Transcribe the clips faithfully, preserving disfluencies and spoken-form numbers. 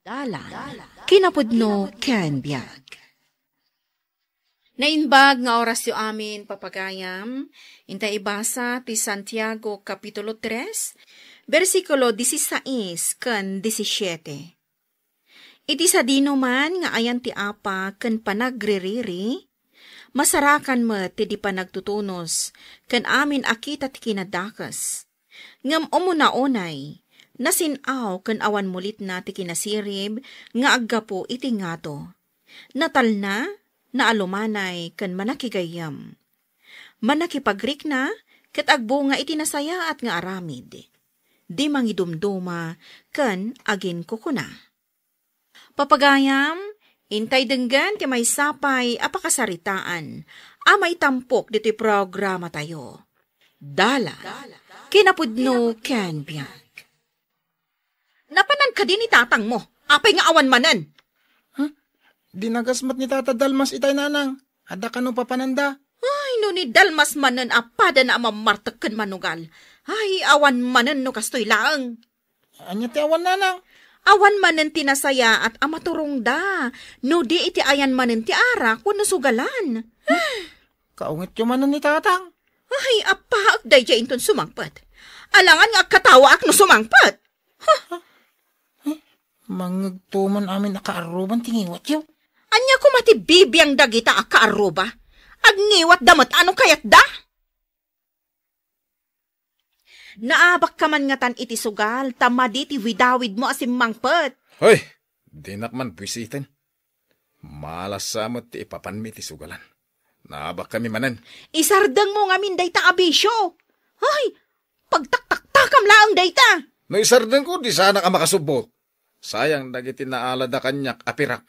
Dalan, kinapudno ken biag. Naimbag nga orasyo amin, papagayam. Inta ibasa ti Santiago Kapitulo tres, bersikulo disisais ken disisiete. Iti sadinoman nga ayan ti apa ken panagririri, masarakan met ti di panagtutunos ken amin a kita ti kinadakes. Ngem umuna unay, nasin-aw ken awan mulitna ti kinasirib nga aggapu iti ngato. Natalna, naalumanay, ken manakigayyem. Manakipagrikna ket agbunga iti nasayaat nga aramid. Di mangidumduma ken aginkukuna. Papagayam, intay denggen ti maysa pay a pakasaritaan a maitampok ditoy programatayo. Dalan, kinapudno ken biag. Napanan kadi ni tatangmo? Apay nga awan manen? Huh? Dinagas met ni Tata Dalmas itay, nanang. Adda kano papananda? Ay, no ni Dalmas manen a padana a mammartek ken manugal. Ay, awan manen no kastoy laeng. Ania ti awan, nanang? Awan manen ti nasayaat a maturongda, no di iti ayan manen ti arak wenno sugalan. Kaungetyo manen ni tatang. Ay, appaak daydiay inton sumangpet. Alangan nga agkatawaak no sumangpet. Mangngegto man amin a kaarruban ti ngiwatyo. Ania koma ti bibiang dagita a kaarruba? Agngiwatda met a no kayatda? Naabakka man ngatan iti sugal, ta madi ti widawidmo a simmangpet. Hoy, dinak man buisiten. Malasa met ti ipapanmi iti sugalan. Naabakkami manen. Isardengmo ngamin dayta a bisio. Ay, pagtaktaktakam laeng dayta. No isardengko, di sanak a makasubbot. Sayang dagiti naalada kaniak a pirak.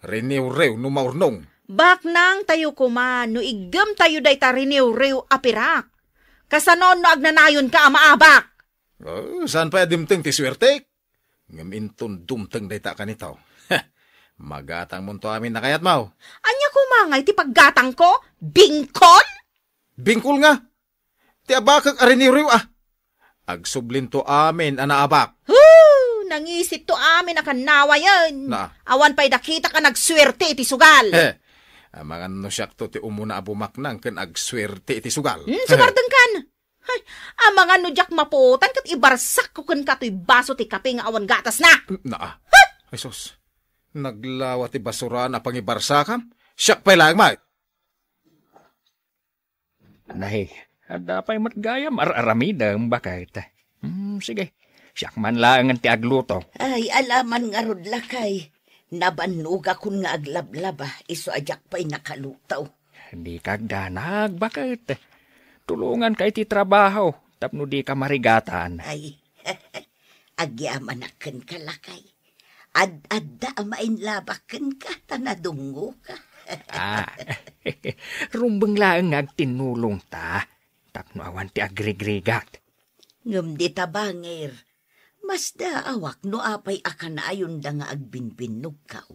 Riniwriw no maurnong. Baknang tayo koma no iggemtayo dayta riniwriw a pirak. Kasano no agnanayonka a maabak? Oh, saan pay a dimteng ti suertek? Ngem inton dumteng dayta a kanitaw, magatangmonto amin a kayatmo. Ania koma ngay ti paggatangko? Bingkol? Bingkol nga. Ti abakek a riniwriw a. Agsublinto amin a naabak. Hoo! Nangisitto amin a kannawayen. Na. Awan pay dakitak a nagsuerte iti sugal. He. Amangan no siakto ti umuna a bumaknang ken agsuerte iti sugal. Hmm, sumardengkan. Hay, amangan no diak mapuotan ket ibarsakko kenka toy baso ti kape nga awan gatasna. Na. Ay, sus. Naglawa ti basura a pangibarsakam. Siak pay laeng, Mike. Nay, adda pay met gayam ar-aramidem, baket. Hmm, sige. Siak man laengen ti agluto. Ay, alaman ngarud, lakay. Nabannogakon nga aglablaba, isu a diak pay nakaluto. Dika agdanag, baket. Tulonganka iti trabaho, tapno dika marigatan. Ay, agyamanak kenka, lakay. Ad-adda a mainlabak kenka, ta nadungoka. Ah, rumbeng laeng nga agtinnulongta, tapno awan ti agrigrigat. Ngem dita bangir, masdaawak no apay a kanayonda nga agbinbinnogkaw.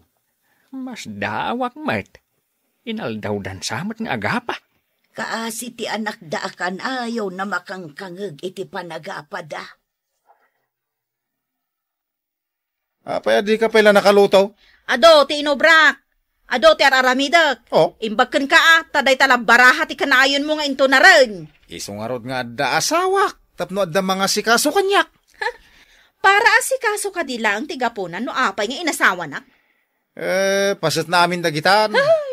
Masdaawak met. Inaldawdan sa met nga agapa. Kaasi ti anakda a kanayona makangkangeg iti panagapada. Apay a dika pay la nakaluto? Adu ti inubrak. Adu ti ar-aramidek. Oh. Imbag kenka, a, ta dayta la baraha ti kanayonmo nga intunaren. Isu ngarud nga adda asawak, tapno adda mangasikaso kaniak. Ha? Para asikaso kadi laeng ti gapuna no apay nga inasawanak? Eh, paset na amin dagitan. Ay!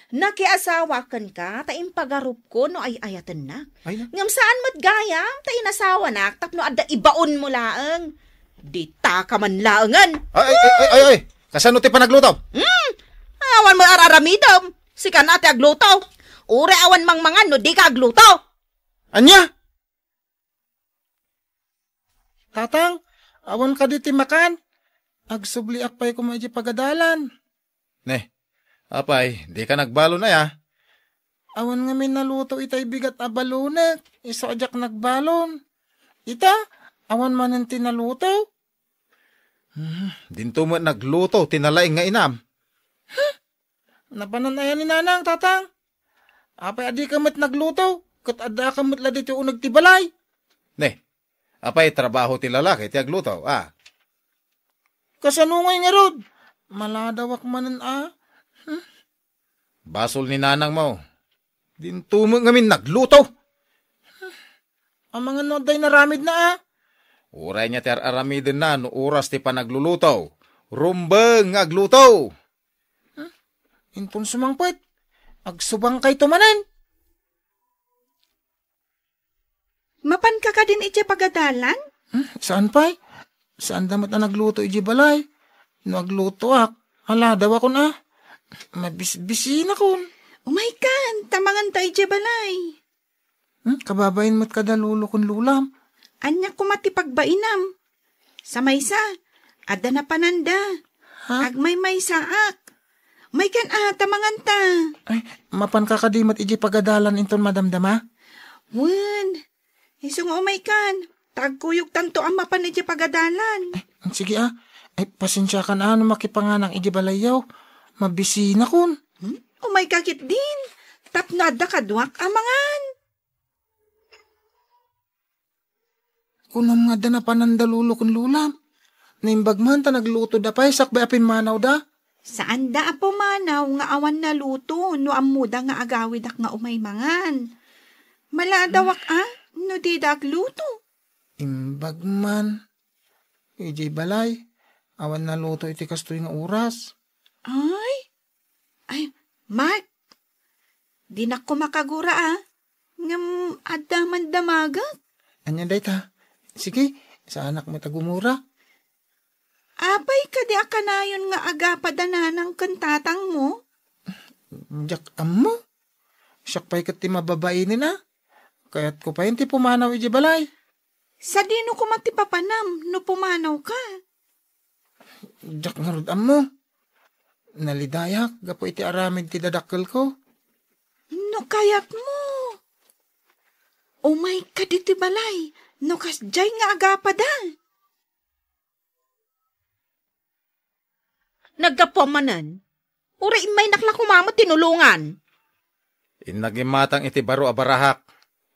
Nakiasawa kenka, ta impagarupko no ay-ayatennak. Ay, na. Ngem saan met gayam, ta inasawanak, tapno adda ibaonmo laeng. Ditaka man laengen. Ay, ay, ay, ay, ay, ay. Kasano ti panagluto? Hmm? Awan mo ar-aramidem. Sikan a ti agluto. Uray awan mangmangan no dika agluto. Ania? Tatang, awan kadi ti makan? Agsubliak pay koma idiay pagadalan. Ne, apay, dika nagbalon aya? Awan ngamin naluto itay bigat a balonek, isu a diak nagbalon. Ita, awan manen ti naluto. Hmm, dinto met nagluto ti nalaing nga inam. Napanan aya ni nanang, tatang? Apay a dika met nagluto, ket addaka met la ditoy uneg ti balay? Ne, apay trabaho ti lalaki ti agluto, a? Kasano ngay ngarud? Maladawak manen a. Hmm? Basol ni nanangmo. Dinto met ngamin nagluto. Amangan no adda inaramidna a. Uray nia ti ar-aramidenna no oras ti panagluluto. Rumbeng nga agluto. Hmm? Inton sumangpet, agsubangkayto manen. Mapanka kadin idiay pagadalan? Hmm, saan pay? Saanda met a nagluto idiay balay. No aglutoak, aladawakon a. Mabisbisinakon. Umaykan, ta manganta idiay balay. Hmm, kababain met kada lolo ken lolam. Ania koma ti pagbainam? Sa maysa, adda napananda. Ha? Agmaymaysaak. Umaykan a, ta manganta. Ay, mapanka kadi met idiay pagadalan inton madamdama? Wen, isu nga umaykan, ta agkuyogtanto a mapan idiay pagadalan. Ay, sige a. Ay, pasensiakan a no makipanganak idiay balayyo. Mabisinakon. Hmm? Umayka ketdin, tapno adda kaduak a mangan. Kunam nga adda napananda lolo ken lolam. Naimbag man ta naglutoda pay sakbay a pimmanawda. Saanda a pumanaw nga awan naluto no ammoda nga agawidak nga umay mangan. Maladawak a no dida agluto. Imbag man. Idiay balay, awan naluto iti kastoy nga oras. Ay? Ay, Mark, dinak koma kagura a. Ngem adda man damagek. Ania dayta? Sige, saanak met a gumura. Apay kadi a kanayon nga agapada nanang ken tatangmo? Diak ammo. Siak pay ket ti mababainen a. Kayatko pay ti pumanaw idiay balay. Sadino koma ti papanam no pumanawka? Diak ngarud ammo. Nalidayak gapu iti aramid ti dadakkelko. No kayatmo, umayka ditoy balay no kasdiay nga agapada. Naggapuam manen, uray immaynak la koma met tinulongan. Innak immatang iti baro a barahak.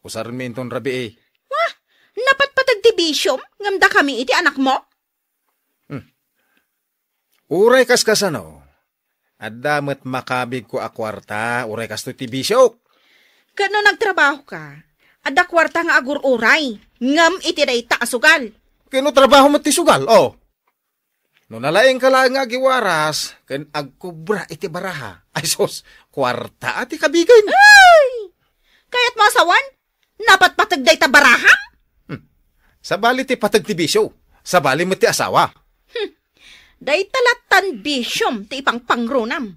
Usarenmi inton rabii. Wah! Napatpateg ti bisiom ngem dakami iti anakmo? Hmm. Uray kaskasano, adda met makabigko a kuarta, uray kastoy ti bisiok. Ket no nagtrabahoka, adda kuarta nga agur-uray, ngem iti dayta a sugal. Ket no trabaho met ti sugal, o. No nalaingka laeng nga agiwaras ken agkubra iti baraha, ay sus, kuarta a ti kabigen. Ay! Kayatmo a sawen? Napatpateg dayta baraham? Hmm. Sabali ti pateg ti bisio, sabali met ti asawa. Hmm. Dayta lattan bisiom ti ipangpangronam.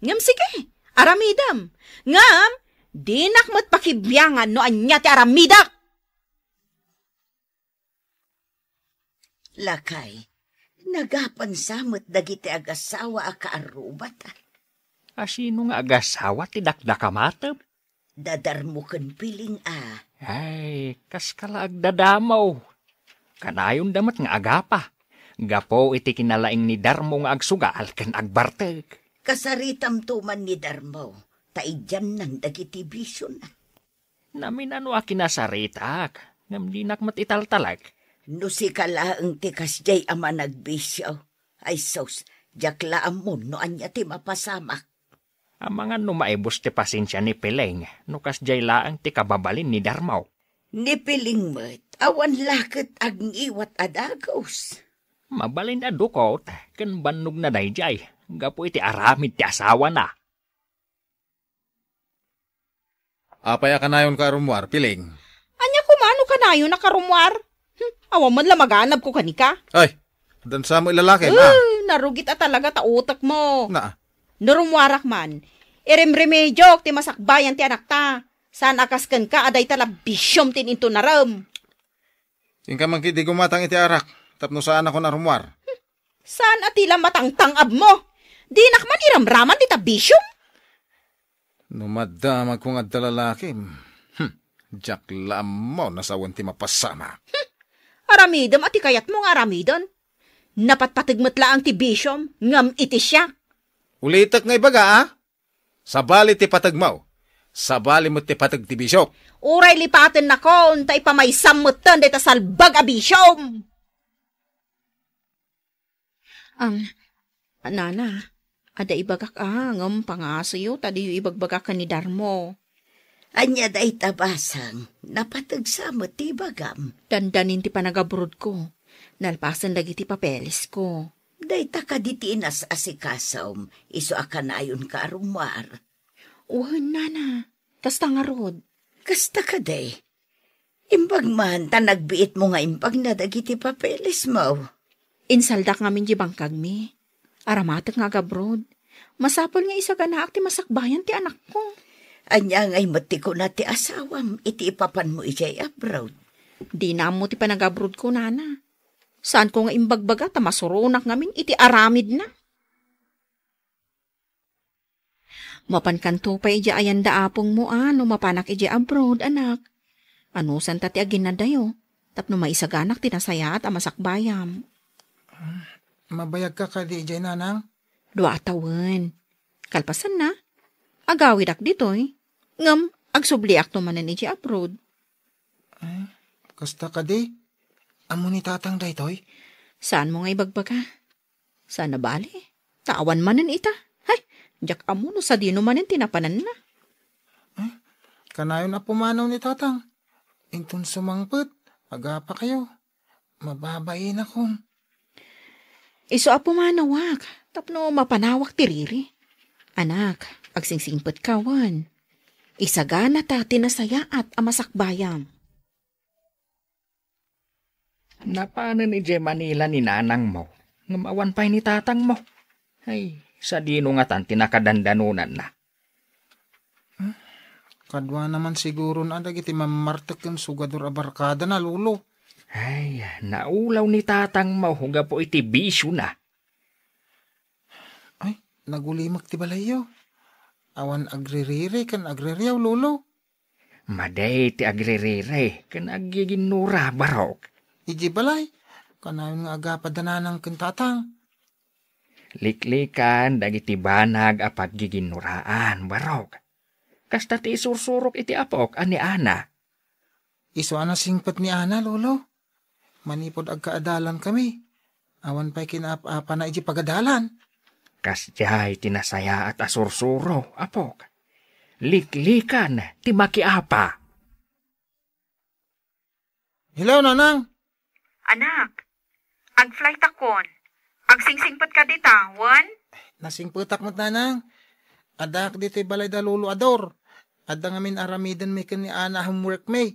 Ngem sige, aramidem. Ngem, dinak met pakibiangan no ania ti aramidek. Lakay, nagapansa met dagiti agasawa a kaarrubata. A sino nga agasawa ti dakdakamatem? Dadarmo ken Piling a. Ay, kaskala agdadamo. Kanayonda met nga agapa. Gapu iti kinalaing ni Darmo nga agsugal ken agbartek. Kasaritamto man ni Darmo, ta idiannan dagiti bisiona. Naminano a kinasaritak, ngem dinak met italtalek. No sika laeng ti kasdiay a managbisio, ay sus, diak la ammo no ania ti mapasamak. Amangan no maibus ti pasensia ni Piling, no kasdiay laeng ti kababalin ni Darmo. Ni Piling met, awan la ket agngiwat a dagus. Mabalin a dukot, ken bannogna daydiay, gapu iti aramid ti asawana. Apay a kanayonka a rummuar, Piling? Ania koma no kanayonak a rummuar? Hmm, awan man la maganabko kanika. Ay, addan sa mo ilalakem, ah. Eh, narugit a talaga ta utekmo. Na. No rummuarak man, iremremediok ti masakbayan ti anakta. Saan a kas kenka a dayta la bisiom ti intunarem. Inka man ketdi gumatang iti arak, tapno saanakon a rummuar. Saan a ti la matangtang-abmo? Dinak man iramraman dita bisiom. No madamagko nga adda lalakim, hmm, diak la ammo no sawen ti mapasamak. Hmm, aramidem a ti kayatmo nga aramiden. Napatpateg met laeng ti bisiom, ngem iti siak. Ulitek nga ibaga, a? Sabali ti pategmo. Sabali met ti pateg ti bisiok. Uray lipatennakon, ta ipamaysam metten dayta salbag a bisiom. Ang, nana, adda ibagak a, ngem pangaasiyo ta diyo ibagbaga ken ni Darmo. Ania dayta basang? Napateg sa met ti ibagam. Dandanin ti panagabrodko. Nalpasen dagiti papelesko. Dayta kadi ti inas-asikasom, isu a kanayonka a rummuar. Wen, nana. Kasta ngarud. Kasta kadi. Imbag man ta nagbiitmo nga imbagna dagiti papelesmo. Insaldak ngamin di bangkagmi. Aramatek nga agabroad. Masapul nga isaganaak ti masakbayan ti anakko. Ania ngay met ti kuna ti asawam iti ipapanmo idiay abroad? Dina ammo ti panagabroadko, nana. Saanko nga imbagbaga ta masuronak ngamin iti aramidna. Mapankanto pay idiay ayanda apongmo a no mapanak idiay abroad, anak. Anusanta ti aginadayo, tapno maisaganak ti nasayaat a masakbayam. Mabayagka kadi idiay, nanang? Dua a tawen. Kalpasanna, agawidak ditoy. Ngem, agsubliakto manen idiay abroad. Ay, kasta kadi? Ammo ni tatang daytoy? Saanmo nga ibagbaga? Saan a bale? Ta awan manen ita. Hay, diak ammo no sadino manen ti napananna. Ay, kanayon a pumanaw ni tatang. Inton sumangpet, agapakayo. Mababainakon. Isu a pumanawak, tapno mapanawak ti riri. Anak, agsingsingpet ka wen. Isagana ta ti nasayaat a masakbayam. Napanen idiay Manila ni nanangmo, ngem awan pay ni tatangmo. Ay, sadino ngatan ti nakadandanonanna? Hmm? Kaduana man siguron a dagiti mammartek ken sugador a barkadana, Lolo. Ay, naulaw ni tatangmo gapu iti bisiona. Ay, nagulimek ti balayyo. Awan agririri ken agririaw, Lolo. Madi ti agririri ken aggiginnura, Barok. Idiay balay, kanayon nga agapa da nanang ken tatang. Liklikan dagiti banag a paggiginnuraan, Barok. Kasta ti isursurok iti apok a ni Ana. Isu a nasingpet ni Ana, Lolo. Manipud agkaadalankami, awan pay kinaap-apana idiay pagadalan. Kasdiay ti nasayaat a sursuro, apok. Liklikan ti makiapa. Hello, Nanang! Anak, ag-flight akon. Agsingsingpet ka dita, wen? Nasingpetak met, Nanang. Addaak ditoy balay da Lolo a Dor. Adda ngamin aramidenmi ken ni Ana a homeworkmi.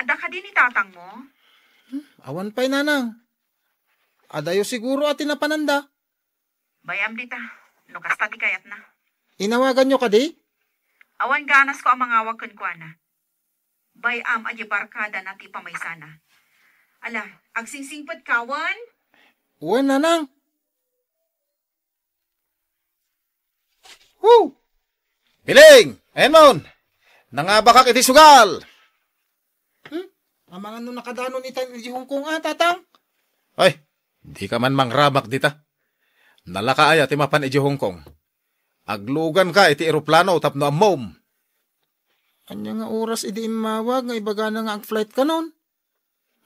Adda kadi ni tatangmo? Hmm, awan pay, Nanang. Adayo siguro a ti napananda. Bay-am dita, no kasta ti kayatna. Inawaganyo kadi? Awan ganasko a mangawag kenkuana. Bay-am a di barkadana ti pamaysana. Ala, agsingsingpet ka, wen? Wen, Nanang. Woo! Piling! Ayanmon! Nangabakak iti sugal! Hmm? Amangan no nakadanon ita idiay Hong Kong, a, Tatang? Ay, dika man mangramak dita. Nalaka aya ti mapan idiay Hong Kong? Agluganka iti eroplano tapno ammom. Ania nga oras idi immawag nga ibagana nga ag-flight kanon?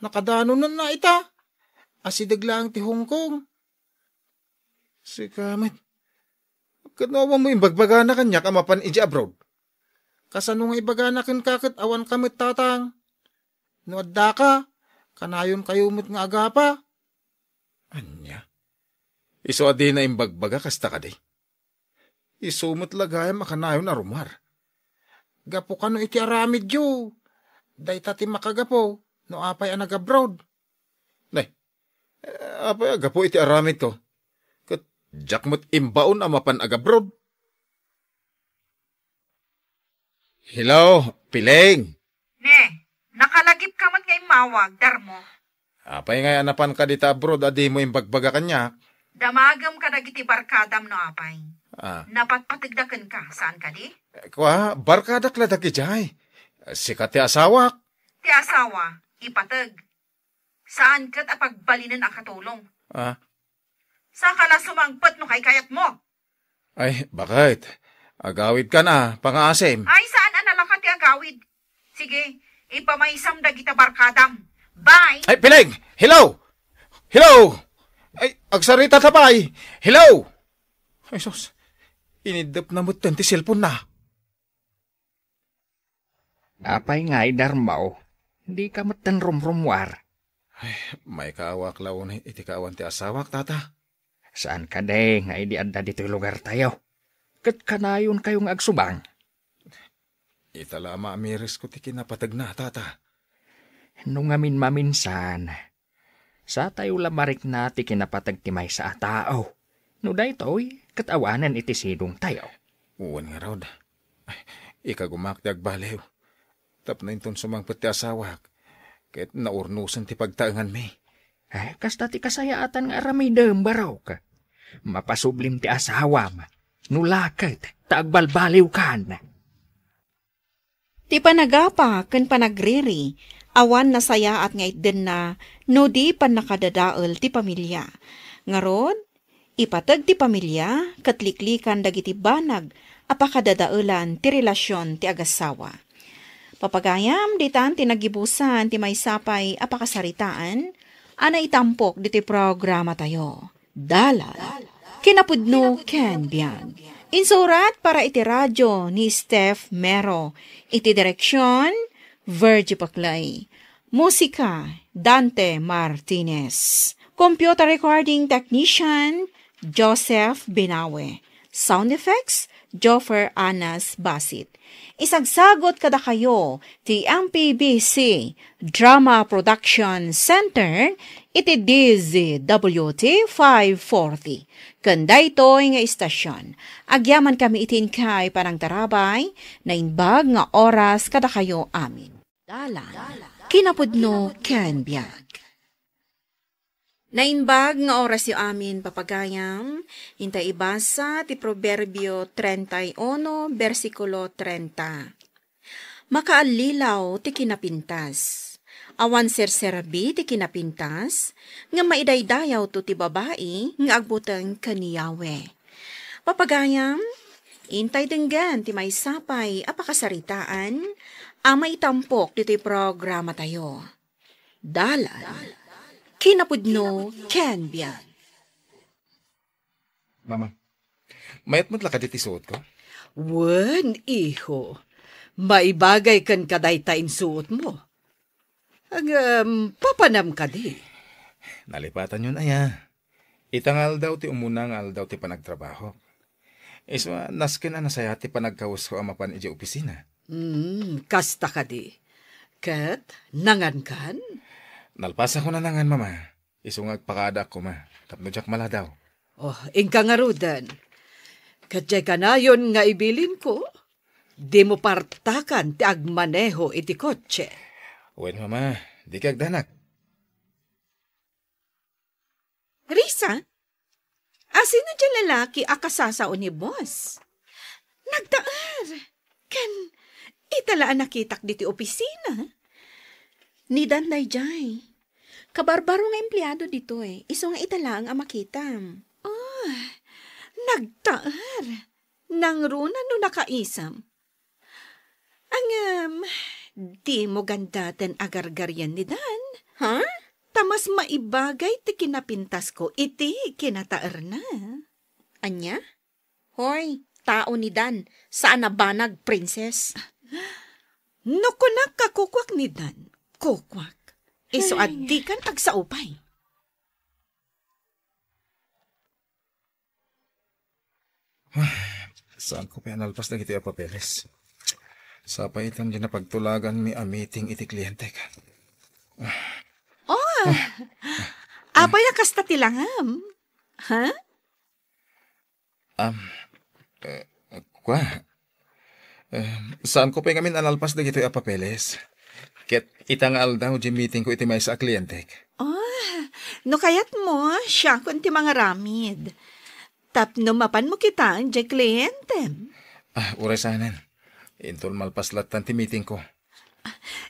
Nakadanonnana ita. Asideg laeng ti Hong Kong. Sika met. Ket no awan mo imbagbagana kaniak a mapan idiay abroad? Kasano nga ibagana kenka ket awanka met, Tatang? No addaka, kanayonkayo met nga agapa. Ania? Isu a dina imbagbaga kasta kadi? Isu met la gayam a kanayon a rumar. Gapu kano iti aramidyo, dayta ti makagapu no apay a nagabroad. Nay, eh, apay a gapu iti aramidko? Ket diak met imbaon a mapan agabroad. Hello, Piling. Ne, nakalagip ka met nga immawag, Darmo. Apay ngay a napanka dita abroad a dimo imbagbaga kaniak? Damagem kadagiti barkadam no apay. Ah. Napatpategda kenka, saan kadi? Eh, kua, barkadak la dagidiay. Sika ti asawak. Ti asawa, ipateg. Saan ket a pagbalinen a katulong. Ah. Saka la sumangpet no kaykayatmo. Ay, baket. Agawidkan a, pangaasim. Ay, saan a nalaka ti agawid? Sige, ipamaysam dagita barkadam. Bye! Ay, Piling! Hello! Hello! Ay, agsarita ta pay! Hello! Ay, sus. Iniddep na metten ti cellphone na. Apay nga, Darmaw? Dika metten rumrummuar. Ay, maikaawak la unay iti kaawan ti asawak, tata. Saan kadi nga idi adda ditoy lugartayo? Ket kanayon kayo nga agsubang? Ita la a maamiris ko ti kinapategna, tata. No ngamin maminsan, satayo la marikna ti kinapateg ti maysa a tao. No daytoy, ket awanen iti sidongtayo. Wen ngarud. Ikagumak ti agbaliw. Tapno inton sumangpet ti asawak, ket naurnosen ti pagtaenganmi. Eh, kasta ti kasayaatan nga aramidem, Barok. Mapasublim ti asawam. No la ket, ta agbalbaliwkan. Ti panagapa ken panagriri, awan nasayaat nga itdenna no di pannakadadael ti pamilia. Ngarud, ipateg ti pamilia ket liklikan dagiti banag a pakadadaelan ti relasion ti agassawa. Papagayam, ditan ti naggibusan ti maysa pay a pakasaritaan a naitampok ditoy programatayo. Dalan, kinapudno ken biag. Insurat para iti radio ni Steph Mero. Iti direksion, Virgie Paclay. Musika, Dante Martinez. Computer recording technician, Joseph Binawe. Sound effects, Joffer Anas Basit. Isagsagot kadakayo ti M P B C Drama Production Center iti D Z W T five forty. Ken daytoy nga istasyon, agyamankami iti inkay panangtarabay, naimbag nga oras kadakayo amin. Dalan, kinapudno ken biag. Naimbag nga orasyo amin, papagayam, inta ibasa ti Proverbio treinta y uno, bersikulo treinta. Makaallilaw ti kinapintas. Awan serserbi ti kinapintas, nga maidaydayawto ti babai nga agbuteng ken ni Yahweh. Papagayam, intay denggen ti maysa pay a pakasaritaan a maitampok ditoy programatayo. Dalan, kinapudno ken biag. Mama, mayat met la kadi ti suotko? Wen, iho. Maibagay ken kadayta insuotmo. Ngem, papanam kadi? Nalipatanyon aya. Ita nga aldaw ti umuna nga aldaw ti panagtrabahok. Isu a nasken a nasayaat ti panagkawesko a mapan idiay opisina. Hmm, kasta kadi. Ket, nangankan? Nalpasakon a nangan, Mama. Isu nga agpakaadaak koma, tapno diak maladaw. Oh, inka ngaruden. Ket diay kanayon nga ibilinko, dimo partakan ti agmaneho iti kotse. Wen, Mama, dika agdanak. Risa, asino diay lalaki a kasasao ni boss? Nagtaer. Ken ita la a nakitak ditoy opisina. Ni Dan daydiay. Kabarbaro nga empleado ditoy, isu nga ita laeng a makitam. Ah, nagtaer. Nangruna no nakaisam. Ngem, dimo gandaten agargarian ni Dan? Ha? Ta mas maibagay ti kinapintasko iti kinataerna. Ania? Hoy, tao ni Dan, saan a banag, princess. No kunak a kukuak ni Dan, kukuak. Isu a dikan agsao pay. Saanko pay a nalpas dagiti a papeles. Sapay itan diay napagtulaganmi a meeting iti klientek. Oh, apay a kasta ti langam? Ha? Am, eh, kua, eh, saanko pay ngamin a nalpas dagitoy a papeles. Ket ita nga aldaw, diay meetingko iti maysa a klientek. Oh, no kayatmo, siakon ti mangaramid. Tapno mapanmo kitaen diay klientem. Ah, uray saanen. Inton malpas lattan ti meetingko.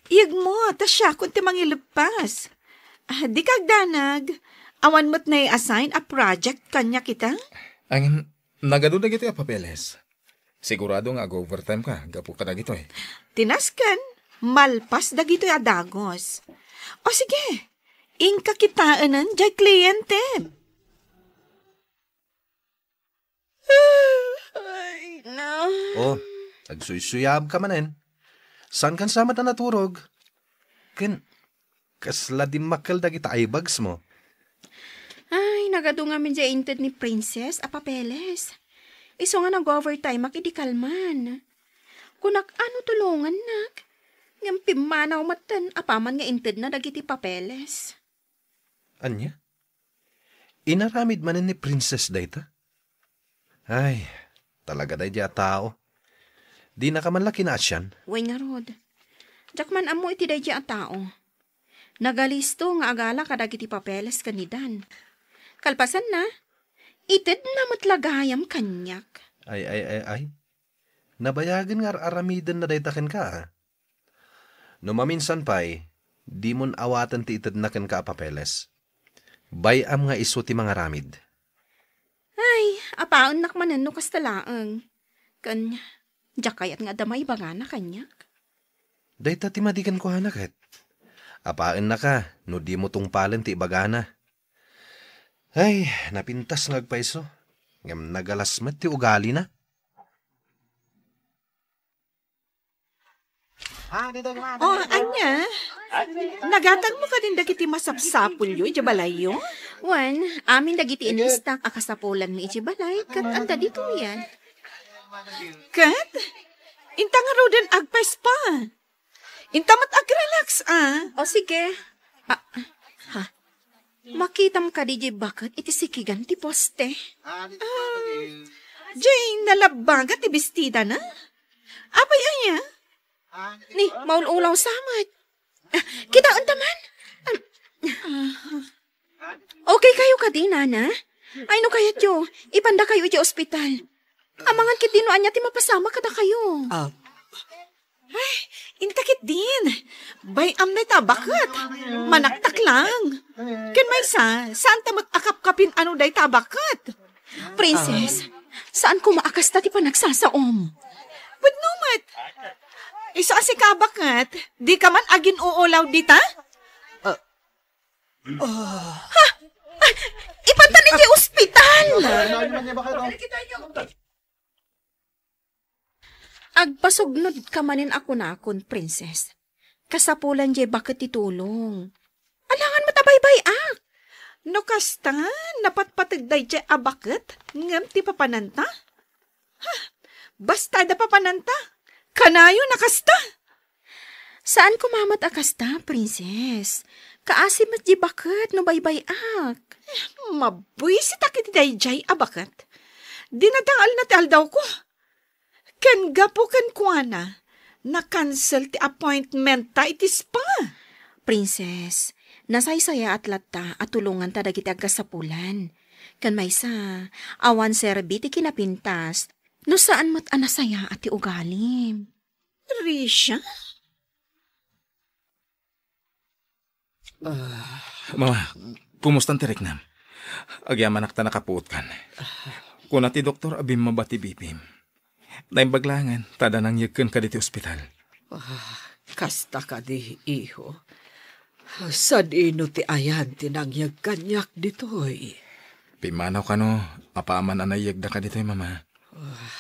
Iyegmo, ta siakon ti mangileppas. Ah, dika agdanag. Awan met nai-assign a project kaniak ita? Ngem, nagadu dagitoy a papeles. Sigurado nga ag-overtime ka gapu kadagitoy. Ti nasken, malpas dagitoy a dagus. O sige, inka kitaenan diay klientem. Oh, agsuysuyaabka manen. Saankan sa met a naturog? Ken, kasla dimmakkel dagita eye bags mo. Ay, nagadu ngamin diay inted ni Princess a papeles. Isu nga nag-overtime-ak idi kalman. Kunak a no tulongannak. Ngem pimmanaw metten apaman nga intedna dagiti papeles. Ania? Inaramid manen ni Princess dayta? Ay, talaga daydiay a tao. Dinaka man la kinaasian? Wen ngarud. Diak man ammo iti daydiay a tao. Nagalisto nga agala kadagiti papeles ken ni Dan. Kalpasanna, itedna met la gayam kaniak. Ay, ay, ay, ay. Nabayagen nga ar-aramidenna dayta kenka, a? No maminsan pay, dimon awaten ti itedna kenka a papeles. Bay-am nga isu ti mangaramid. Ay, apaennak manen no kasta laeng. Ken, diak kayat nga adda maibagana kaniak. Dayta ti madi kenkuana ket. Apaennaka no dimo tungpalen ti ibagana. Ay, napintas nga agpayso. Ngem nagalas met ti ugalina. Oh, ania? Nagatangmo kadin dagiti masapsapulyo idiay balayyo? Wen, amin dagiti inistak a kasapulanmi idiay balay, ket adda ditoyen. Ket? Inta ngaruden agpayso. Inta met agrelax, a? O, sige. Ah, ha? Makitam kadi diay baket iti sikigan ti poste? Ah, diay nalabbaga ti bestidana? Apay aya? Ni, maul-ulaw sa met. Ah, kitaenta man? Ah, okay kayo kadi, nana? Ay, no kayatyo, ipandakayo iti ospital. Amangan ketdi no ania ti mapasamak kadakayo. Ah. Ay, inta ketdin. Bay-am dayta a baket. Manaktak lang. Ken maysa, saanta met a kapkapin a no dayta a baket. Princess, saan koma a kasta ti panagsasaom? Pudno met. Isu a sika a baket, dika man agin-uulaw dita? Ah. Ha? Ay, ipantan iti ospital! Agpasugnodka manen a kunakon, Princess. Kasapulan diay baket ti tulong. Alangan met a baybay-ak. No kasta, napatpateg daydiay a baket ngem ti papananta? Ha? Basta adda papananta, kanayon a kasta. Saan koma met a kasta, Princess. Kaasi met diay baket no baybay-ak. Mabuisitak iti daydiay a baket. Dinadaelna ti aldawko. Ken gapu kenkuana, nakansel ti appointmenta iti spa. Princess, nasaysayaat latta a tulonganta dagiti agkasapulan. Ken maysa, awan serbi ti kinapintas no saan met a nasayaat ti ugalim. Risha? Ah, Mama, kumusta ti riknam? Agyamanak ta nakapuotkan. Kuna ti doktor a bimmaba ti B P M. Naimbag laengen ta adda nangyegken kaditoy ospital. Ah, kasta kadi, iho. Sadino ti ayan ti nangyeg kaniak ditoy? Pimmanaw kano, apaman a naiyegda kaditoy, Mama. Ah,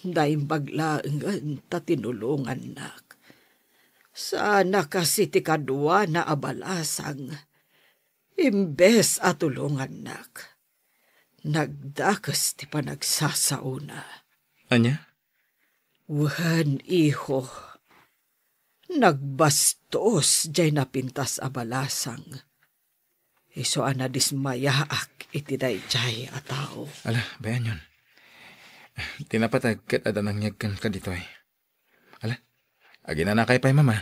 naimbag laengen ta tinulongannak. Saan a kas iti kaduana a balasang, imbes a tulongannak, nagdakes ti panagsasaona. Ania? Wen, iho, nagbastos diay napintas a balasang. Isu a nadismayaak iti daydiay a tao. Ala, bay-anyon. Ti napateg ket adda nangyegken kaditoy. Ala, aginanakay pay, Mama.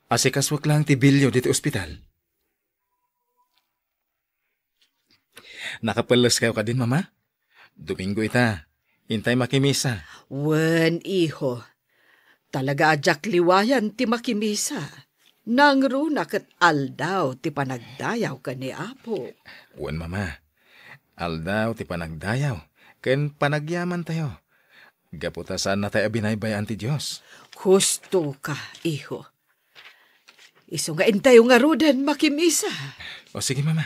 Asikasuek laeng ti bilyo ditoy ospital. Nakapelles kayo kadin, Mama? Domingo ita. Intay makimisa. Wen, iho. Talaga a diak liwayan ti makimisa. Nangruna ket aldaw ti panagdayaw ken ni Apo. Wen, Mama. Aldaw ti panagdayaw ken panagyamantayo. Gapu ta saannatay a binaybay-an ti Dios. Husto ka, iho. Isu nga intayo ngaruden makimisa. O sige, Mama.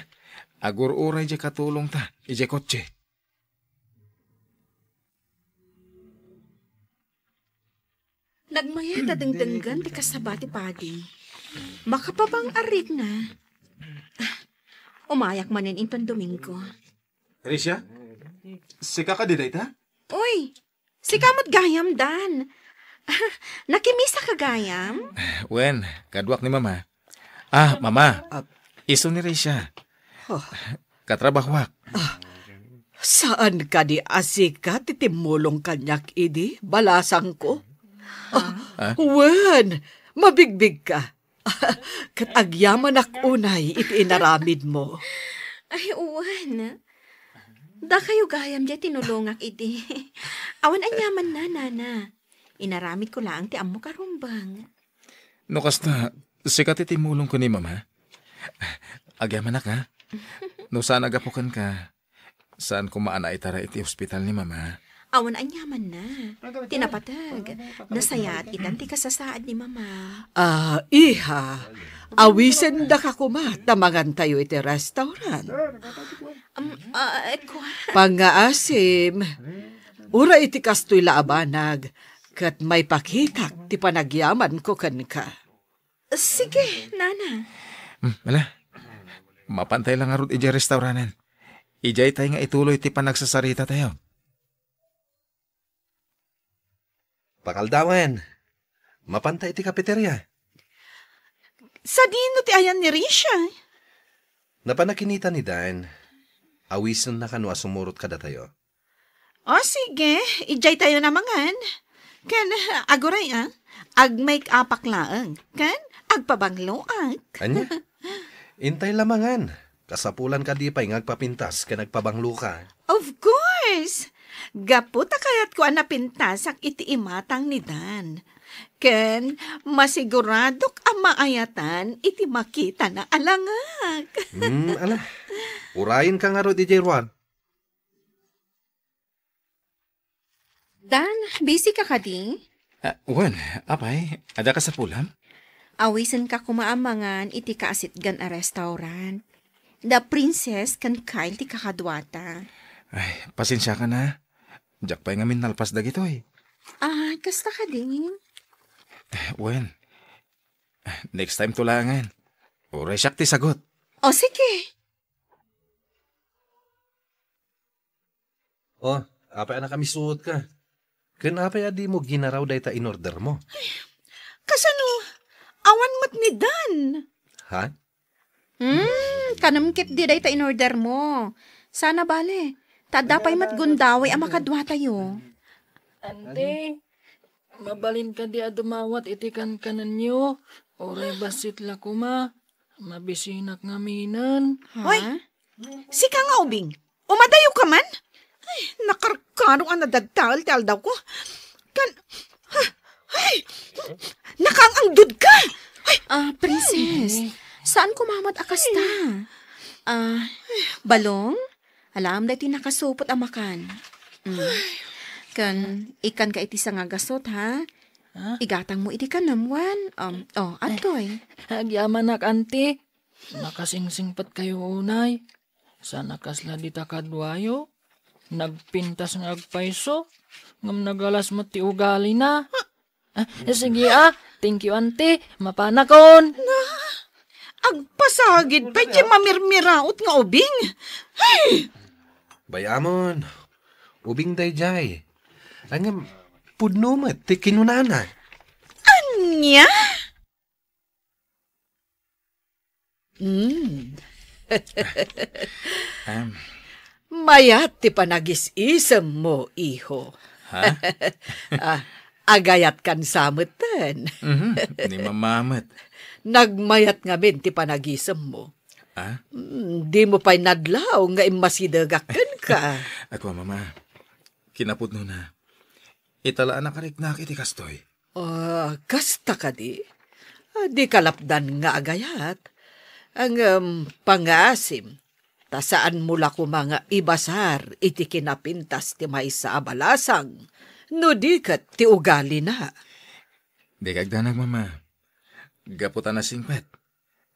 Agur-uray diay katulongta idiay kotse. Nagmayat a dengdenggen ti kasaba ti padi. Makapabang-arigna. Ah, umayak manen inton Domingo. Tricia? Sika kadi dayta? Uy, sika met gayam, Dan. Nakimisa ka gayam? Wen, kaduak ni Mama. Ah, Mama. Ah. Isu ni Tricia. Oh. Katrabahoak. Ah, saan kadi a sika ti timmulong kaniak idi, balasangko? Ah, Ah? Wen, mabigbigka. Ket agyamanak unay iti inaramidmo. Ay, wen. Dakayo gayam diay tinulongak idi. Awan aniamanna, Nana. Inaramidko laeng ti ammok a rumbeng. No kasta, sika ti timmulong ken ni Mama? Agyamanak, ha? No saan a gapu kenka, saan koma a naitara iti ospital ni Mama. Awan aniamanna. Ti napateg, nasayaat itan ti kasasaad ni Mama. Ah, iha, awisendaka koma ta mangantayo iti restaurant. Um, ah, eh, kua? Pangngaasim, uray iti kastoy la a banag, ket maipakitak ti panagyamanko kenka. Sige, Nana. Hmm, ala. Mapantay la ngarud idiay restauranten. Idiay tay nga ituloy ti panagsasarita tayo. Pakaldawen. Mapantay iti cafeteria. Sadino ti ayan ni Risha? Napan a kinita ni Dan. Awisenna kano a sumurot kadatayo. O, sige. Idiay tayo na mangan. Ken, aguray, ah. Ag-make-upak laeng. Ken, agpabangloak. Ania? Intay la mangan. Kasapulan kadi pay nga agpapintas ken agpabangloka. Of course! Gapu ta kayatko a napintasak iti imatang ni Dan. Ken, masiguradok a maayatan iti makitana a langak. Hmm, ala. Urayenka ngarud idiay ruar. Dan, busy ka kadi? Ah, wen, apay, adda kasapulam? Awisenka koma a mangan iti kaasitgan a restaurant. The Princess ken Kyle ti kakaduata. Ay, pasensiakan a. Diak pay ngamin nalpas dagitoy. Ah, kasta kadi? Eh, wen. Next time to laengen. Uray siak ti sagut. O, sige. O, apay a nakamisuotka? Ken apay a dimo ginaraw dayta inordermo? Kasano? Awan met ni Dan. Ha? Hmm, kanem ketdi dayta inordermo. Sana bale, ta adda pay met gundaway a makaduatayo. Ante, mabalin kadi a dumawat iti kankanenyo? Uray bassit la koma, mabisinak ngaminen. Ha? Hoy, sika nga ubing, umadayo ka man? Ay, nakarkaro a nadadtael ti aldawko. Kan, ha, ay, nakaang-angdod ka. Ay. Ah, Princess, saan koma met a kasta? Ah, balong? Alaem daytoy nakasupot a makan. Mm. Ken, ikkanka iti sangagasut, ha? Ha? Igatangmo iti kanem, wen? Um, o, adtoy. Agyamanak, anti. Nakasingsingpetkayo unay. Saan a kasla dita kaduayo? Nagpintas nga agpayso, ngem nagalas met ti ugalina. Ah, sige, ah. Thank you, auntie. Mapanakon. Na, agpasagid pay ti mamirmiraot nga ubing. Ay! Bay-amon, ubing daydiay. Ngem, pudno met ti kinunana. Ania? Mm. Em. Mayat ti panagis-isemmo, iho. Ha? Ah, agayatkan sa metten. Mhm, ni Mama met. Nagmayat ngamin ti panag-isemmo. Ah? Mm, dimo pay nadlaw nga immasidegak kenka. Ako, Mama. Kinapudnona. Ita la a nakariknak iti kastoy. Ah, kasta kadi? Ah, di kalapdan nga agayat. Ngem, pangngaasim, ta saanmo la koma nga ibasar iti kinapintas ti maysa a balasang, no di ket ti ugalina. Di kagdanag, Mama. Gapu ta nasingpet,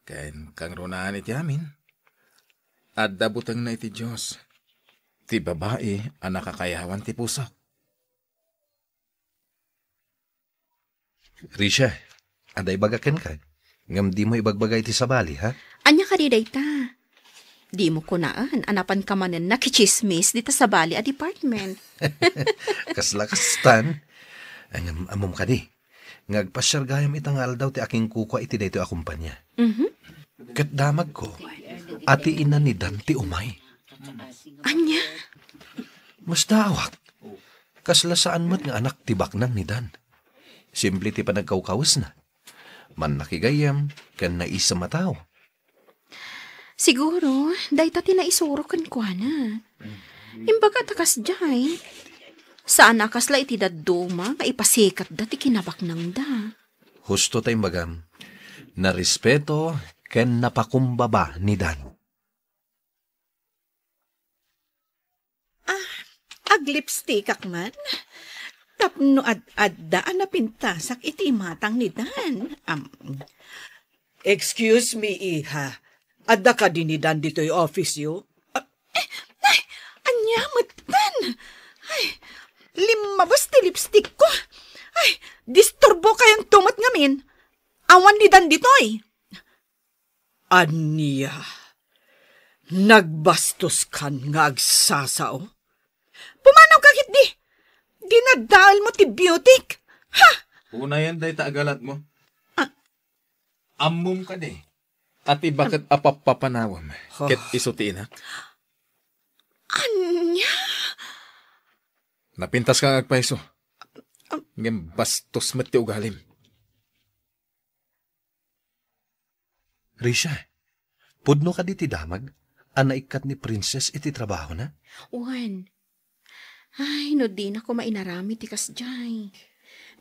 ken kangrunaan iti amin, adda butengna iti Dios ti babai a nakakayawan ti pusok. Risha, adda ibaga kenka, ngem dimo ibagbaga iti sabali, ha? Ania kadi dayta? Dimo kunaen a napanka manen nakitsismis dita sabali a department. Kasla kastan. Ngem ammom kadi, nga agpasiar gayam ita nga aldaw ti akingkukua iti daytoy a kompania. Mhm. Ket damagko a ti ina ni Dan ti umay. Ania? Masdaawak. Kasla saan met nga anak ti baknang ni Dan. Simple ti panagkawkawesna. Mannakigayyem ken naisem a tao. Siguro, dayta ti naisuro kenkuana. Imbaga ta kasdiay. Saan a kasla iti dadduma nga ipasikatda ti kinabaknangda. Husto ta imbagam. Narespeto ken napakumbaba ni Dan. Ah, aglipstikak man. Tapno ad-adda a napintasak iti imatang ni Dan. Am, Excuse me, iha. Adda kadi ni Dan ditoy office-yo? Ah, eh, ay, ania metten? Ay, limmabas ti lipstick-ko. Ay, disturbo kayonto met ngamin. Awan ni Dan ditoy. Ania? Nagbastos kan nga agsasao? Pumanaw ka ketdi! Dinadael mo ti beauty-k! Ha? Unayen dayta agalat mo. Ah. Ammom kadi a ti baket a pappapanawem ket isu ti inak? Ania? Napintaska nga agpayso. Ngem bastos met ti ugalim. Risha, pudno kadi ti damag a naikkat ni Princess iti trabahona? Wen. Ay, no dina koma inaramid ti kasdiay.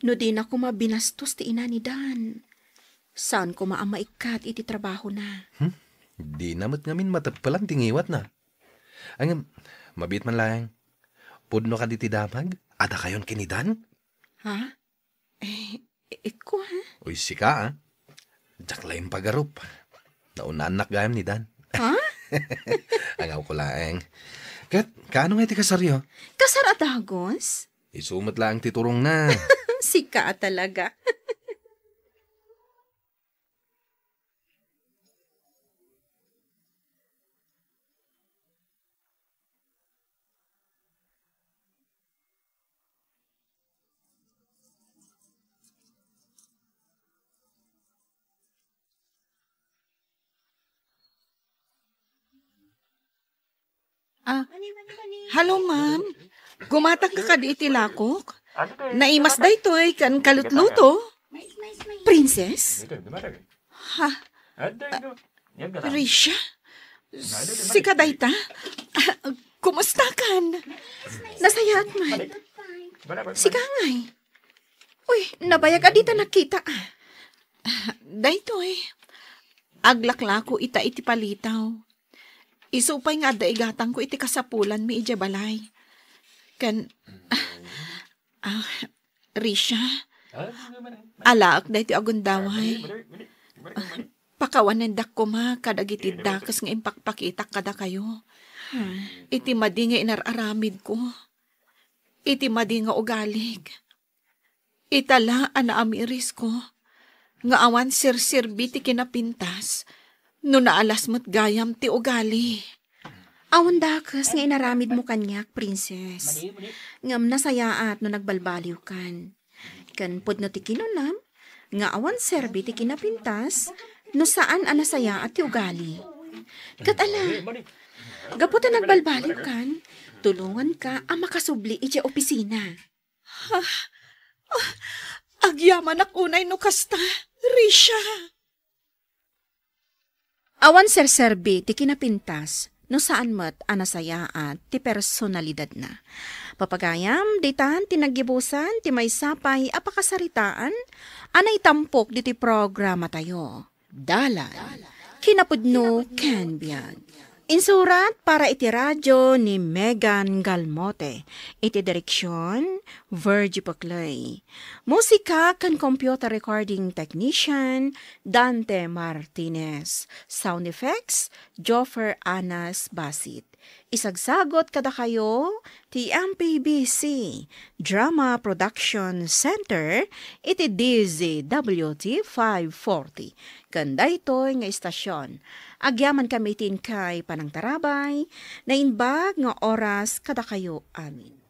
No dina koma binastos ti ina ni Dan. Saan koma a maikkat iti trabahona. Hmm? Dina met ngamin mateppelan ti ngiwatna. Ngem, mabiit man laeng. Pudno kadi ti damag a dakayon ken ni Dan? Ha? Eh, ikko, ha? Uy, sika, ah. Diak la impagarup. Naunaannak gayam ni Dan. Ha? Angawko laeng. Ket, kaano nga iti kasaryo? Kasar a dagus? Isu met laeng ti turongna. Sika a talaga. Ah, hello, ma'am. Gumatang ka kadi iti lakok? Naimas daytoy kan kalutluto. Princess? Ha? Risha? Sika dayta? Ah, kumusta kan? Nasayaat man. Sika ngay? Uy, nabayag a dita nakita. Ah, daytoy. Aglaklako ita iti palitaw. Isu pay nga adda igatangko iti kasapulanmi idiay balay. Ken, ah, Risha, alaek daytoy a gundaway. Pakawanendak koma kadagiti dakes nga impakpakitak kadakayo. Iti madi nga inar-aramidko. Iti madi nga ugalik. Ita la a naamirisko nga awan serserbi ti kinapintas no naalas met gayam ti ugali. Awan dakes nga inaramidmo kaniak, Princess. Ngem nasayaat no nagbalbaliwkan. Ken pudno ti kinunam nga awan serbi ti kinapintas no saan a nasayaat ti ugali. Ket ala, gapu ta nagbalbaliwkan, tulonganka a makasubli idiay opisina. Ah, ah, agyamanak unay no kasta, Risha. Awan serserbi ti kinapintas no saan met a nasayaat ti personalidadna. Papagayam, ditan ti naggibusan ti maysa pay a pakasaritaan a naitampok ditoy programatayo. Dalan, kinapudno ken biag. Insurat para iti radio ni Megan Galmote. Iti direksion, Virgie Paclay. Musika ken computer recording technician, Dante Martinez. Sound effects, Joffer Anas Basit. Isagsagot kadakayo ti M P B C Drama Production Center iti D Z W T five forty. Ken daytoy nga istasyon, agyaman kami ti inkay panangtarabay, naimbag nga oras kadakayo amin.